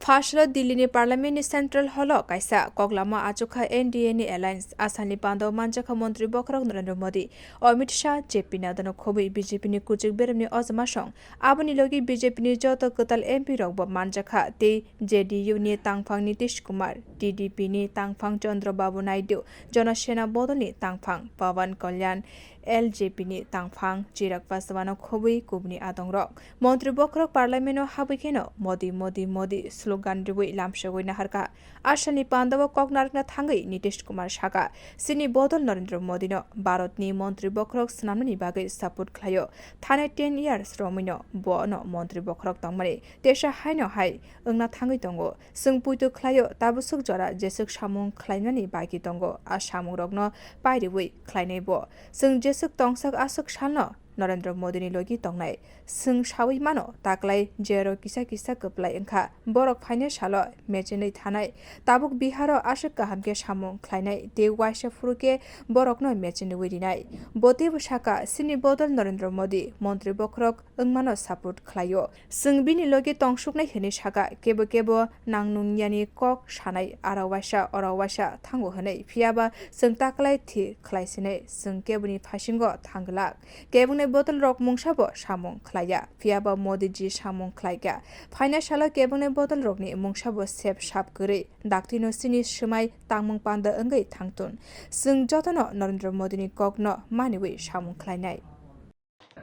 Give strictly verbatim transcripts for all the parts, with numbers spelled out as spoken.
Phasalo Delhi ni Parliament ni Central Hall o kaisa koklama achukha N D A ni Alliance. Asalni pandao manjakha Montri Bokhorok Narendra Modi, Amit Shah, J P Nadda no khobwi B J P ni kuchuk beremni ojama song. Aboni logi B J P ni joto kwtal M P rok bo manjakha tei J D U ni tangphang Nitish Kumar, T D P ni tangphang Chandra Babu Naidu, Jana Sena bodol ni tangphang Pawan Kalyan, L J P ni tangphang Chirag Paswan no khobwi kubuni adongrok. Montri Bokhorok Parliament o habwi kheno Modi, Modi, Modi slogan rwui lamsogwi naharkha. Asalni pandao kok narwkna thangwi Nitish Kumar sakha, chini bodol Narendra Modi no Bharat ni Montri Bokhorok swnamnani bagwi support khlaio. Thanai ten years romwi no bo no Montri Bokhorok tongmani tesa haino hai wngna thangwi tongo. Chwng poito khlaio, tabuk swk jora jeswk samung khlainani baki tongo. A samungrokno pairiwi khlainai bo. Chwng jeswk tongsak aswk salno Narendra Modi ni logi tongnai. Chwng sawi mano, taklai jero kisa kisa kwplai wngkha. Borok phainai salo mechenwi thanai. Tabuk Bihar o aswk kaham khe samung khlainai tei waisa phuru khe borokno mechenwi rinai. Bo teibo sakha, chini bodol Narendra Modi, Montri Bokhorok wngmano support khlaio. Chwng bini logi tongsuknai hwnwi sakha, kebo kebo nang nungyani kok sanai, aro waisa, oro waisa thango hwnwi. Phiyaba chwng taklai thir khlai sinai, chwng keboni phasingo thang glak. Kebongnai bodol rok mungsa bo samung khlaiya, phiyaba Modi ji samung khlaikha. Phaina salo kebongnai bodol rokni mungsa bo sep sap kwrwi, daktino chini swmai tangmung panda wngwi thangtun. Chwng jotono Narendra Modi ni kokno maniwi samung khlainai.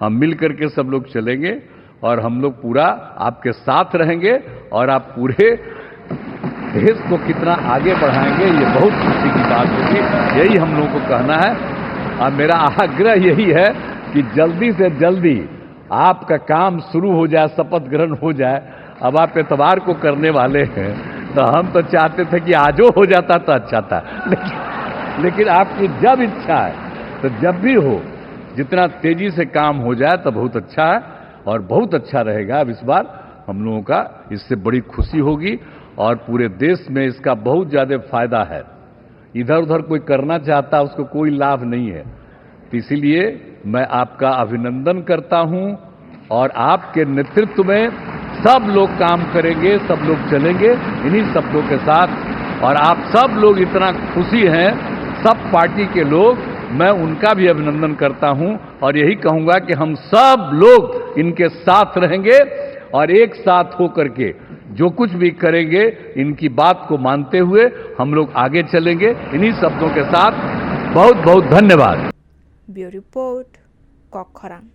हम मिल करके सब लोग चलेंगे और हम लोग पूरा आपके साथ रहेंगे और आप पूरे देश को कितना आगे बढ़ाएंगे, ये बहुत खुशी की बात होगी। यही हम लोगों को कहना है और मेरा आग्रह यही है कि जल्दी से जल्दी आपका काम शुरू हो जाए, शपथ ग्रहण हो जाए। अब आप एतवार को करने वाले हैं, तो हम तो चाहते थे कि आजो हो जाता तो अच्छा था, लेकिन, लेकिन आपकी जब इच्छा है तो जब भी हो, जितना तेजी से काम हो जाए तो बहुत अच्छा है और बहुत अच्छा रहेगा। अब इस बार हम लोगों का इससे बड़ी खुशी होगी और पूरे देश में इसका बहुत ज्यादा फायदा है। इधर उधर कोई करना चाहता, उसको कोई लाभ नहीं है। तो इसीलिए मैं आपका अभिनंदन करता हूं और आपके नेतृत्व में सब लोग काम करेंगे, सब लोग चलेंगे इन्हीं शब्दों के साथ। और आप सब लोग इतना खुशी हैं, सब पार्टी के लोग, मैं उनका भी अभिनंदन करता हूं और यही कहूंगा कि हम सब लोग इनके साथ रहेंगे और एक साथ होकर के जो कुछ भी करेंगे, इनकी बात को मानते हुए हम लोग आगे चलेंगे। इन्हीं शब्दों के साथ बहुत बहुत धन्यवाद। Bureau Report, Kokkhorang.